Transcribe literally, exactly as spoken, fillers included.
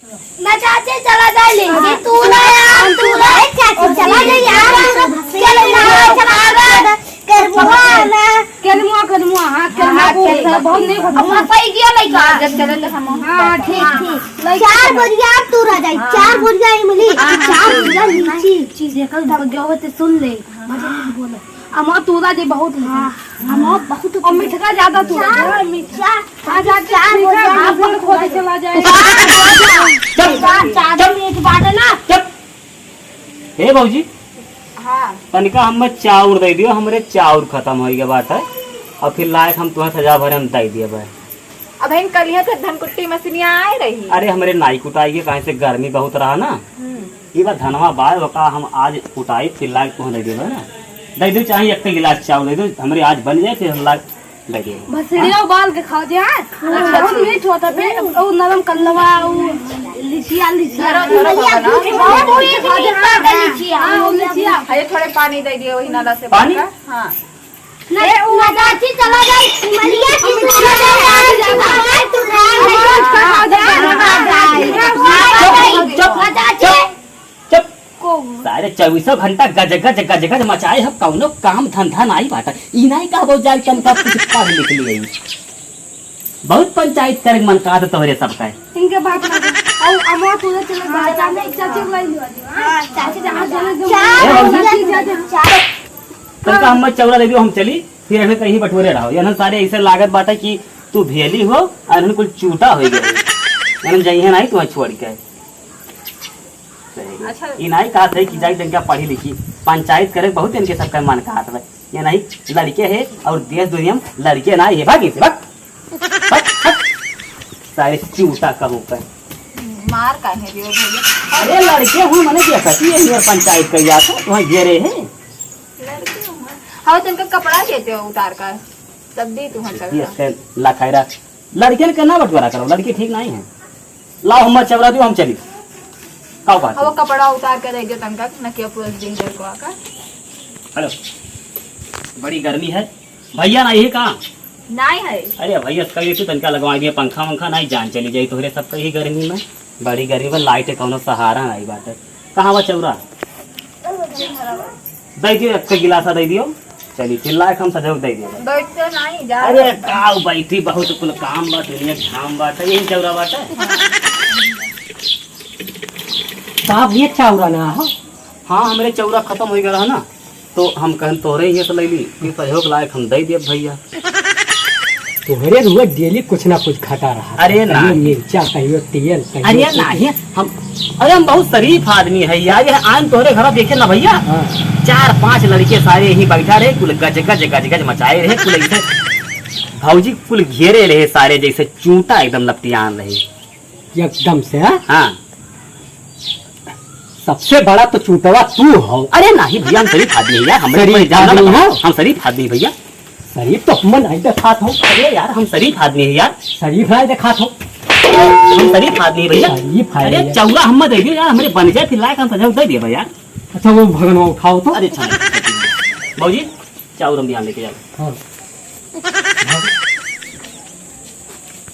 ना चाची, चला जाए ले। जी, तू ना यार, तू ना। अरे चाची, चला जाए यार। चल ना, चला। केरमुआ ना। केरमुआ, केरमुआ, हाँ, केरमुआ हाँ, को केरमुआ। बहुत नहीं होता। अपना पाई दिया लइका। हाँ, ठीक, ठीक। चार बोरिया अब तू रह जाए, हाँ। चार बोरिया इमली, हाँ, हाँ। चार बोरिया लीची। चीज देखल, गवा ते सुन ले। हाँ। मजा मत बोलो। अमा तूरा जे बहुत मीठा। हाँ, अमा बहुत और मीठा ज्यादा तूरा। चार, चार, हाँ, जा, चार ठीक है, बोरिया। आप लोग खोदे चला जाए। चुप, चार, चार चुप। मीठ बाटे ना। चुप। हे भौजी, हाँ। तनिका हमें चाउर दे दियो, हमरे चाउर खत्म होइ गया बाटे। और फिर लायक हम तुम्हें सजा भरे हम दे दिए बा। अब इन कलिया तो धनकुट्टी मशीनिया आए रही। अरे हमरे नाई कुटाई के, काहे से गर्मी बहुत रहा ना। हम्म। ई बार धनवा बाय ओका हम आज कुटाई, फिर लायक तुम्हें दे दिए बा ना। दे दो चाहे एक गिलास चाउर दे दो, हमरे आज बन जाए, फिर हम लायक लगे। भसड़िया उबाल के खाओ जे, हाँ? अच्छा, बहुत अच्छा। मीठ होता बे, उ नरम कल्लवा, उ लिचिया, लिचिया। धरो, धरो, भैया, भैया। बहुत मीठ होता बे, हाँ, लिचिया। हाँ, उ लिचिया। अरे, थोड़े पानी दे दिए वही नाला से पानी? भरकर। हाँ। ए, उ ना चाची, चला जाए। भैया, तू चला जाए। चुप, चुप, ना चाची। चुप। को हुआ? सारे चउबीसों घंटा गज गज गज गज मचाए हो, कौनो काम धंधा नाई बाटा। ई नाई कहबो जाए तनका कुछ पढ़ लिख लिए। बहुत पंचायत करे मन का तो तोहरे सबका है। इनके बात ना कर। और अमवा तू चले जा, जा, मैं चाची को लाई लिवा दियो, हाँ? हाँ, चाची जहाँ जाने दो। चार, चाची जा, जा। तनका हम चौरा दे दियो, हम चली, फिर हमें कहीं बटोरे रहो। ये ना सारे ऐसे लागत बाटा कि तू भेली हो और कुल चूटा हो गए। ये ना जाइए नाई तुम्हें छोड़ के। अच्छा। ई नाई कहत है कि जाई तनका पढ़ी लिखी, पंचायत करे बहुत इनके सबका मन कहत बा। ये नाई लड़के है और देश दुनिया में लड़के नाई है, भाग इनसे, भाग। भाग, भाग। सारे चूटा कहूँ का। मार काहे दियो भैया? अरे लड़के हूँ, मने देखा कि ये नियर पंचायत कर जाता, वहाँ घेरे है। लड़के हूँ। हाँ, तनका कपड़ा देते हो उतार कर, तब दी तुम्हें ये लगा। इसके लखायरा। लड़कियन के ना बंटवारा करो, लड़की ठीक नहीं है। लाओ, हम चबरा दो, हम चली। का बात अब है? कपड़ा उतार के दे दो तनका, न कि पूरा दिन घर को आकर। हेलो, बड़ी गर्मी है, भैया नहीं है का? नहीं है। अरे भैया, कही तू तनका लगवा दिया पंखा वंखा, नहीं जान चली जाई तोहरे सब कही गर्मी में। बड़ी गर्मी में लाइट कौनो सहारा नहीं बाटे। कहाँ बा चौरा? दे दियो, एक गिलासा दे दियो। चली, फिर लायक हम सजग दे दियो। बैठते नहीं जा। अरे, काऊ बैठी, बहुत कुल काम बा, दुनिया के काम बा, तो यही चौरा बाटे। साहब, ये चौरा ना हो? हाँ, हमरे चौरा खत्म हो गया रहा ना, तो हम कहन तोहरे हियाँ से ले ली, फिर सहयोग लायक हम दे दिए भैया। तोहरे रुआ डेली कुछ ना कुछ घटा रहा। अरे कहियो ना। मिर्चा, कहियो तेल, कहियो अरे कुछ। ना, ये हम, अरे हम बहुत शरीफ आदमी है यार, ये आन तोहरे घर देखे ना भैया। हाँ। चार पांच लड़के सारे यहीं बैठा रहे, कुल गज गज गज गज मचाए रहे, कुल ऐसे भौजी कुल घेरे रहे सारे, जैसे चूटा एकदम लपटियान रहे। एकदम से, हाँ? हाँ। सबसे बड़ा तो चूटवा तू हो। अरे नहीं भैया, हम शरीफ आदमी है यार, हमरे शरीफ ऊपर इल्जाम ना आदमी लगाओ। हो? हम शरीफ आदमी है भैया। शरीफ तो हम नहीं दिखात हो। अरे यार, हम शरीफ आदमी है यार। शरीफ नहीं दिखात हो। हम शरीफ आदमी है भैया। शरीफ है अरे भैया। चौरा हम दे दियो यार, हमरे बन जाए फिर लायक हम सजा दे दिए भैया। अच्छा वो भगनवा उठाओ तो। अरे अच्छा। भौजी, चाउर हम बिहान लेके जाओ। हाँ।